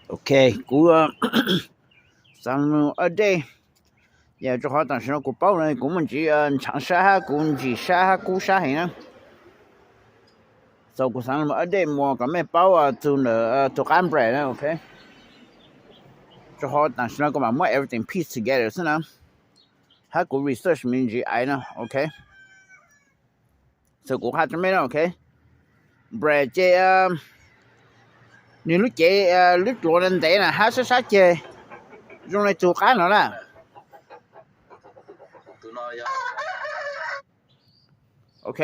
Ok, kuv xav update, yog rau qhov tam sim no kuv paub no kuv muaj ntsis ntshav sab hab kuv ntsim sab hab kub sab heev na. So kuv xav update mus kom mej paub txug ntawm tug qab bread na, ok. Rau qhov tam sim no kuv mam muab everything piece together xwb na, hab kuv research me ntsis aiv na, ok. So kuv qha rau mej na, ok. Bread ces nws lub cev, lub dluav ntev na hab sab sab ceg zoo le tug qab no na. Ok.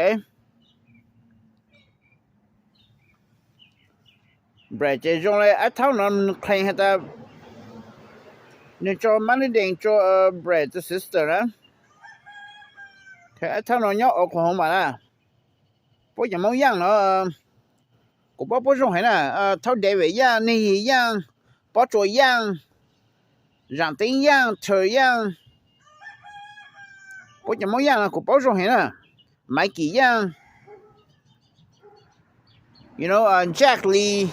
Bread ces zoo le ab thaub no nws claim has tas nws tso mab nub dees rua bread sister na. Ab thaub no nyob Oklahoma na. Puab cov Moob Yaaj no kuv paub puab zoo heev na, thaub David Yaaj, Neeg Yig Yaaj, Pob Tsuas Yaaj, Zaam Teeb Yaaj, Ter Yaaj. Puab cov Moob Yaaj no kuv paub zoo heev na. Maiv Kim Yaaj, you know, Jack Lee,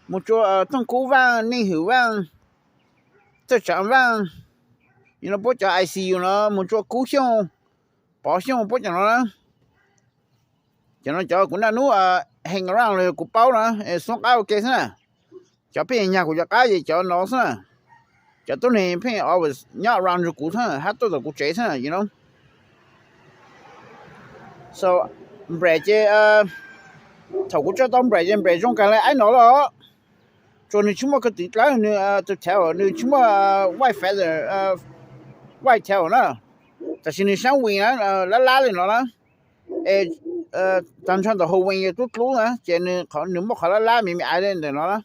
mus rua Tooj Kub Vaaj, Neej Hwm Vaaj, Txawj Tsaav Vaaj, you know, puab cov I C U no mus rua Kub Xyooj, Pov Xyooj, puab cov no na. Cov no cov kuv naj nub hang around los kuv paub na, xoob qab ua ke xwb na. Cov pheej nyag kuv cov qab ces cov no xwb na. Cov tuab neeg pheej always nyob around rua kuv xwb hab tuaj tom kuv tsev xwb na, you know. So bread ces thaum kuv tso tau bread ces bread zoo kag le aib no lawm. Tsuas nws tsis muaj ko tw dlawb, nws tus tail nws tsis muaj white feather, white tail na. Tab sis nws saab wing na, lab lab li no na. Es tag nrho ntawm hau wing yog dub dlub na, ces nws muaj qhov lab lab me me aiv li ntawm no na.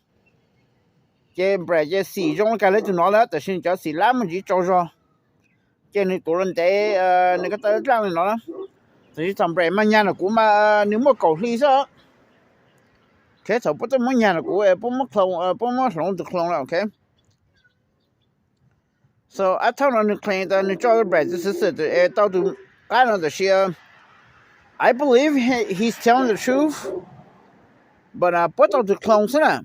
Ces bread ces xim zoo kag le tug no lawm, tab sis nws cov xim lab muaj ntsis tsaug zog. Ces nws tuav los ntev, nws ko taw dlaaj li no na. Tab sis thaum bread mas nyag nrog kuv mas nws muaj kaum hli xwb. Ok, thaum puab tuaj muab nyag nrog kuv, puab muab hloov tus clone na, ok. So ab thaub no nws claim tas nws tso bread txwv xwv xwm tau tus qab no, tab sis I believe he's telling the truth, but puab tau tus clone xwb na.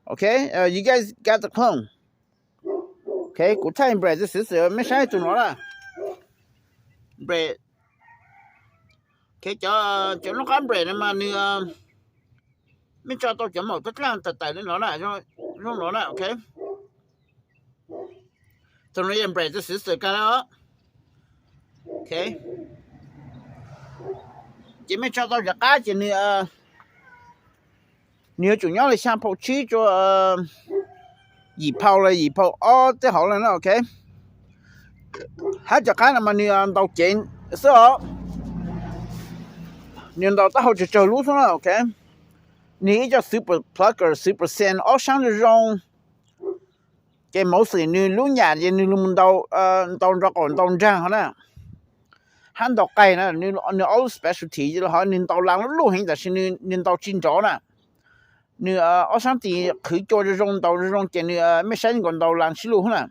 Ok, you guys got the clone. Ok, kuv thaij bread txwv xwv xwm, mej saib tug no na. Bread, ok, cov, cov lub qab bread no mas nws, mej tso tau cov maum tuab dlaaj tawm tawm li no na, zoo no na, ok. Tug no yog bread txwv xwv xwm kag na. Ok, ces mej tso tau cov qab ces nws, nws yuav tsum nyob li xyaa phau tsib rua yim phau los yim phau ob tej hauv le na, ok. Hab cov qab no mas nws ntaus cev xwb os. Nws ntaus taub hau tsawg tsawg lub xwb na, ok. Nws ib co xwv plucker, xwv percent ob saab zoo zoo. Ces mostly nws lub nyam ces nws lug mus ntaus nrov qaum ntaus nraag hov na, hab ntaus qaig na. Nws ob lub specialty ho nws ntaus laa lub lub heev tab sis nws ntaus tsis nrov na. Nws ob saab tis qhwv cua zoo zoo, ntaus zoo zoo ces nws, mej saib nkaus ntaus laa sib lug na.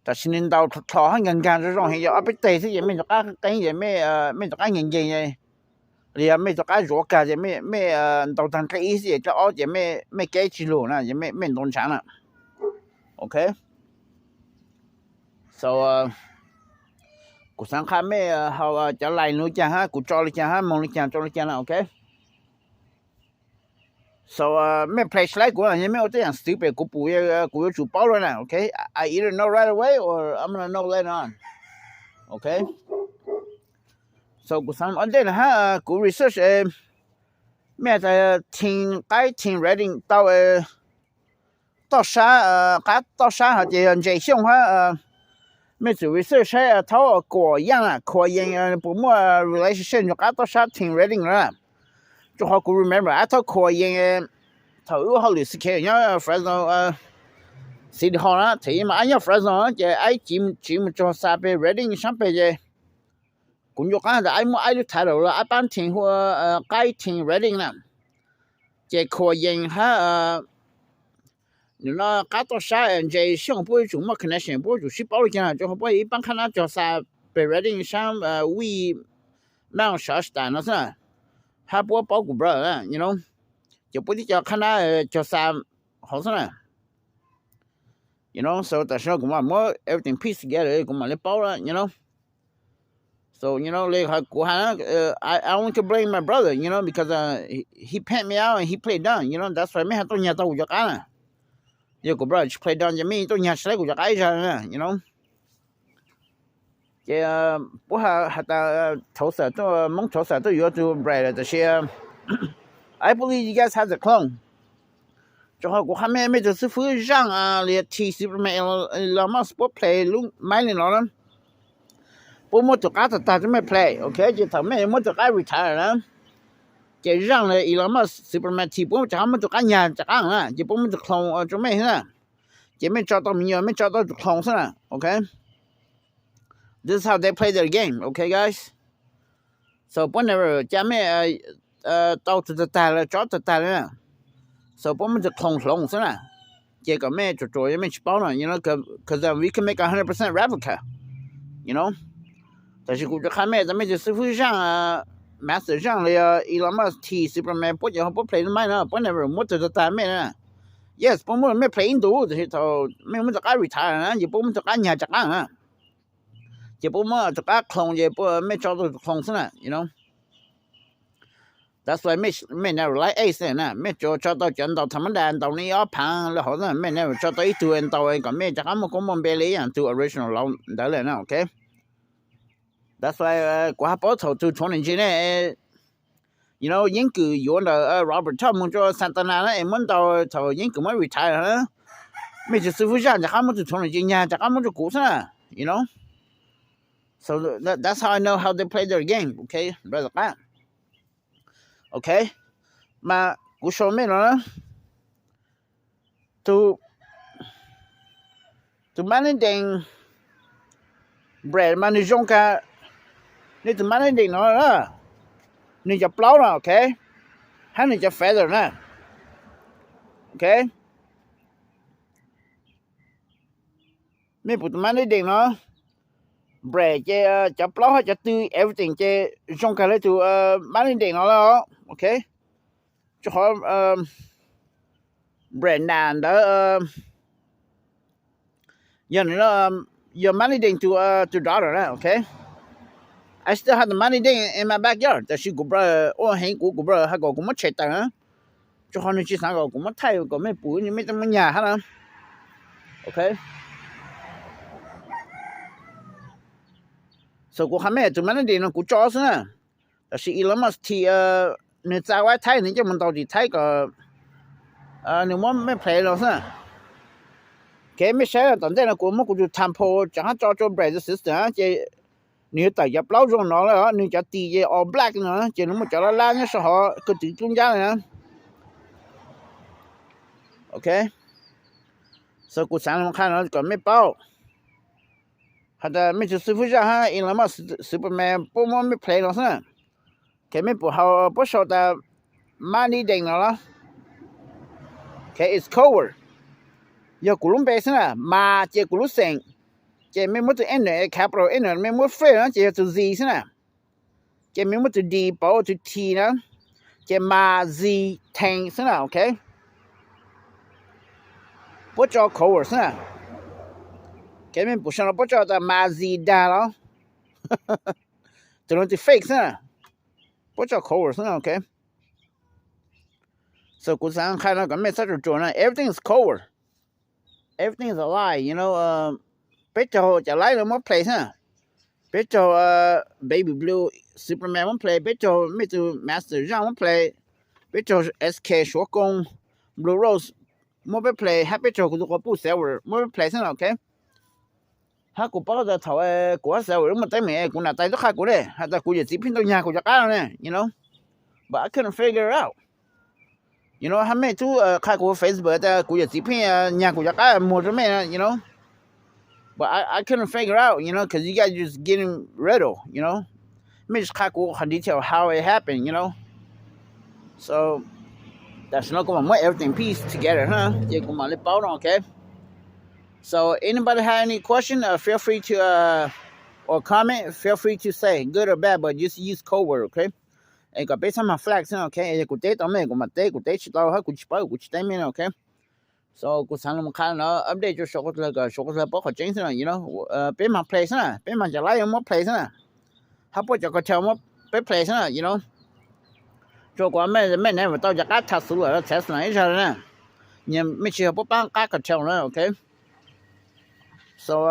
Tab sis nws ntaus dlhos hab nkaag nkaag zoo zoo heev, yog ob peb teg xwb ces mej rov qab qeeb ces mej rov qab nkeeg nkeeg, los yog mej rov qab zuav kag ces mej ntaus taag nqe ib xwb ces dlej ob ces mej keb tsis lug na, mej ntaus ntshaav na. Ok, so kuv xaav qha mej hau cov line li caag hab kuv tso li caag hab moog li caag tso li caag na, ok. So mej play slide kuv, yog mej ua tej yaam xwv pem kuv pum, kuv yuav tsum paub lawm na, ok. I either know right away or I'm gonna know later on, ok. So kuv xaav update na hab kuv research, mej has tas team, qaib team Redding tau toj sab, qab toj sab hov ces yog Ntse Xyooj hab, mej txwm research saib thaub Kuam Yeej na, Kuam Yeej puas muaj relationship nrug qab toj sab team Redding na. Rua qhov kuv remember ab thaub Kuam Yeej thaum wb ua hauj lwm xwb nyob Fresno City Hall na, thaum ub mas ab nyob Fresno ces ab tsiv mus txug xa peg Redding saab peg ces kuv nco qab tas ab muab ab lub title los ab paab team hu ua qaib team Redding na. Ces Kuam Yeej hab nws no qab toj sab Ntse Xyooj puab yuav tsum muaj connection, puab yuav tsum sib paub li caag, rua qhov puab ib paab qhab nab cog xa peg Redding saab Wheat Mountain Shasta no xwb na. Hab puab paub kuv brother na, you know. cov puab tib co qhab nab cog xa hauv xwb na. You know, so tam sim no kuv mam muab everything piece together, kuv mam li paub na, you know. So, you know, li kuv has, I only can blame my brother, you know, because he paid me out and he played dumb, you know, that's why mej ho tuaj nyag tau kuv cov qab na. Yog kuv brother tsis play dumb ces mej tuaj nyag tsis tau kuv cov qab ib zag na, you know. Ces puab has tas thauv xas tuaj, Moob thauv xas tuaj yuav tus Brad lawm, tab sis I believe you guys have the clone. Rau qhov kuv qha mej, mej tus xib fwb zaaj li T Superman, Elon Musk puab play lub maib li no na. Puab muab tus qab tag tag rau mej play, ok, ces thaum mej muab tus qab retire na, ces zaaj li Elon Musk Superman T puab rov qab muab tus qab nyag rov qab na, ces puab muab tus clone rau mej xwb na. Ces mej tso tau me nyuam, mej tso tau tus clone xwb na, ok. This is how they play their game, okay, guys? So puab never ca mej tau tus tag tag lawm, tsob tag tag lawm na. So puab muab tus clone hloov xwb na. Ces kom mej tsuas tsuas yog mej tsis paub no, you know, because we can make a hundred percent replica, you know. Tab sis kuv tsuas qha mej tas mej tus xib fwb zaaj, master zaaj li Elon Musk T Superman puab cov ho puab play lub maib no, puab never muab tus tag tag mej na. Yes, puab muab mej play ib ntus, tab sis thaum mej muab tus qab retire na, ces puab muab tus qab nyag rov qab na. Ces puab muab tus qab clone ces puab, mej tso tau tus clone xwb na, you know. That's why mej never like ace na, mej tsuas tso tau cov ntaus tha mab das, ntaus li ob phaav lawm hauv, mej never tso tau ib tug ntaus kom mej rov qab muaj koob muaj npe li ib yaam tug original laus ntawd lawm na, ok. That's why kuv ho paub thaum tus twenty G ne, you know, Yeeb Kwm yuav ntawm Robert Trump moog rua Santana na es muab ntaus thaum Yeeb Kwm muab retire na, mej tus xib fwb zaaj rov qab muab tus twenty G nyag rov qab muab rua kuv xwb na, you know. So that's how I know how they play their game, ok, brother qab. Ok, mas kuv sau mej no na, tus, tus Money Dance Brad mas nwg zoo kag, nwg tus Money Dance no na, nwg cov plaub no, ok, hab nwg cov feather na, ok. Mej pum tus Money Dance no, Brad ces cov plaub hab cov tw everything ces zoo kag le tus Money Dance no lawm, ok. Rua qhov Brad nam ntawd yog, yog Money Dance tus, tus daughter na, ok. I still have the Money Dance in my backyard, tab sis kuv brother ua heev kuv, kuv brother has kom kuv muab tshem tawm na, rua qhov nwg tsis xaav kom kuv muab thaij kom mej pum, mej muab nyag hab na, ok. So kuv qha mej tus Money Dance no kuv tso xwb na, tab sis Elon Musk T nwg txav ua Thaib, nwg coj moog ntaus tim Thaib kom nwg muab mej play no xwb na. Ok, mej saib tom ntej no kuv muab kuv tus tempo rov qab tso rua Brad system ces nwg yuav tawm cov plaub zoo no lawm, nwg cov tis ces all black no ces nwg muaj cov lab lab nyob sau hov kawg twv dlub ncab le na. Ok, so kuv xaav qha no kom mej paub has tas mej tus xib fwb zaaj hab Elon Musk Superman puab muab mej play no xwb na. Ok, mej pum hauv puab sau tas Money Dance no lawm. Ok, it's code word, yog kuv lub npe xwb na. Mas ces kuv lub xeem, ces mej muab tus N, capital N, mej muab flip no ces yog tus Z xwb na. Ces mej muab tus D pauv ua tus T na, ces mas Z team xwb na, ok. Puab tso code word xwb na. Ok, mej pum sau no puab tso tas mas Z dag los, tus no tus fake xwb na. Puab tso code word xwb na, ok. So kuv xaav qha no kom mej txhob tsuas tsuas na, everything is code word, everything is a lie, you know. Peb raug cov live no muab play xwb na. Peb raug Baby Blue, Superman muab play, peb raug mej tus Master Zaj muab play, peb raug S K Suav Koo, Blue Rose muab peb play, hab peb raug kuv tus quas puj Silver muab peb play xwb na, ok. Hab kuv paub tas thaum kuv hab Silver muaj teeb meem kuv nam tais tub qha kuv ne has tas kuv yawm txiv pheej tau nyag kuv cov qab no ne, you know. But I couldn't figure it out. You know, hab mej tub qha kuv Facebook tas kuv yawm txiv pheej nyag kuv cov qab muag rua mej, you know. But I, I couldn't figure out, you know, because you guys just getting riddle, you know. Mej tsis qha kuv qhov detail how it happened, you know. So tam sim no kuv mam muab everything piece together na, ces kuv mam li paub no, ok. So anybody have any question, uh, feel free to, uh, or comment, feel free to say good or bad, but just use code word, okay? Es kom peb txhob mag flag xwb, ok. Yog kuv teb tau mej kuv mam teb, kuv teb tsis tau hab kuv tsis paub kuv tsis teb mej no, ok. So kuv xaav los qha no update rua suav dlawg kom suav dlawg paub qhov tseeb xwb no, you know. Peb mag play xwb na, peb mag cov live muab play xwb na, hab puab cov cartel muab peb play xwb na, you know. Rua kuv mej never tau cov qab tha xuv lawm txhav xwm ib zag na, mej tsis yog puab paab qab cartel na, ok. So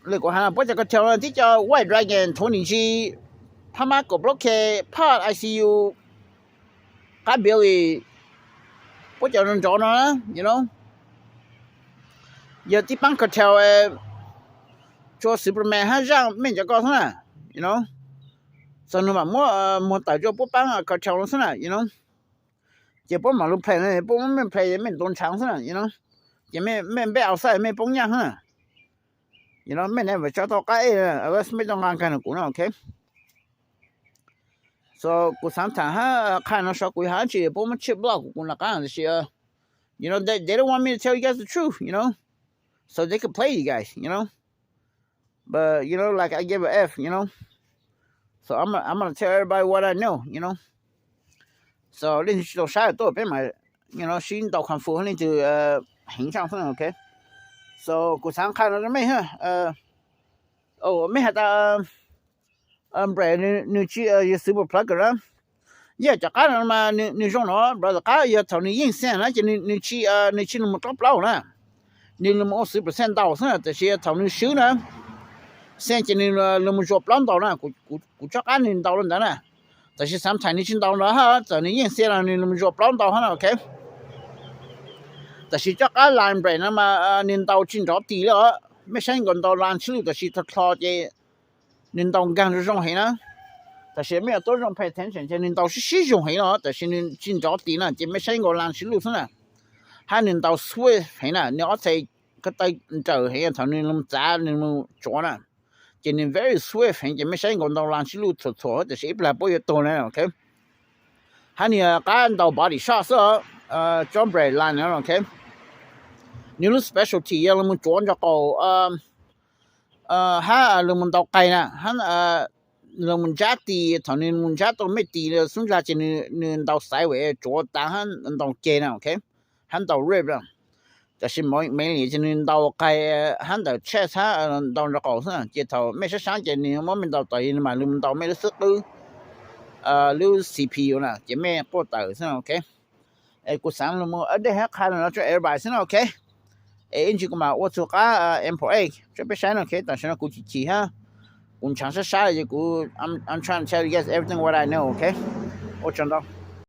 le kuv has puab cov cartel no tib co White Dragon, Tony G, Pha Mab, Kaum Plaub K, Pod, I C U, qab Billy, puab cov nrov no na, you know, yog tib paab cartel rua Superman hab Zaaj mej cov ko xwb na, you know. So nwg mam muab muag tawm rua puab paab cartel no xwb na, you know. Ces puab mam lug play no, puab muab mej play mej ntaus ntshaav xwb na, you know. Ces mej npej outside mej poob nyaj xwb na, you know, mej never tso tau qab ej, mej tau nqa kag nrug kuv no, ok. So kuv xaav tham hab qha no sov kuv yog dab tsi puab muab chip block kuv nram qab tab sis, you know, they, they don't want me to tell you guys the truth, you know, so they could play you guys, you know. But you know, like, I give a F, you know. So I'm, I'm gonna tell everybody what I know, you know. So leej twg tsis tau saib tuaj peb mam, you know, sib ntaus kung fu hab leej twg heev tshaj xwb, ok. So kuv xaav qha no rua mej hab, mej has tas Brave nwg tsi yog xwv pum plawv kawg na. Yog cov qab no mas nwg zoo no, brother, qab yog thaum nwg yeej xeej na ces nwg tsi, nwg tsi lug mus plaub plaub na, nwg lug mus ua xwv percent ntau xwb na, tab sis thaum nwg swb na, xeej ces nwg lug mus zuag plaub ntau na, kuv tsob qab nwg ntau le ntawd na. Tab sis sometimes nwg tsi ntau ntau hab, txawm nwg yeej xeej los nwg lug mus zuag plaub ntau hab na, ok. Tab sis tsob qab line break no mas nwg ntau tsi nrov tis le os, mej saib nkaus ntau line sib luj tab sis tho tho ces nwg ntau nkaag zoo zoo heev na. Tab sis mej yuav tuab zoo pay attention ces nwg ntau sib sib zoo heev no, tab sis nwg tsi nrov tis na, ces mej saib nkaus line sib luj xwb na. Hab nwg ntau swift heev na, nwg ob txhais ko taw nrawm heev thaum nwg lug txav nwg lug tsuav na, ces nwg very swift heev ces mej saib nkaus ntau line sib luj txhuam txhuam tab sis ib plag puab yuav tuag na, ok. Hab nwg qab ntau body shot xwb, tsob brake line no, ok. Nwg lub specialty yog lug mus tsuav ntso qaum hab lug mus ntau qai na, hab lug mus ntsab tis, thaum nwg mus ntsab tau mej tis xub ntag ces nwg ntau sideways tsuav taag hab ntau ceg na, ok, hab ntau rib na. Tab sis mainly ces nwg ntau qai hab ntawm chest hab ntau ntso qaum xwb, ces thaum mej sab sab ces nwg muab mej ntau tawm nwg mam lug ntau mej lub xub qwb, lub C P U na, ces mej quaj tawm xwb, ok. Es kuv xaav lug mus update hab qha no rua everybody xwb na, ok. Es ib ntsis kuv mam ua txug qab M four A rua peb saib no, ok. Tam sim no kuv chim chim hab, kuv ntshaav sab sab es kuv, I'm trying to tell you guys everything what I know, ok. Ua tsaug ntau.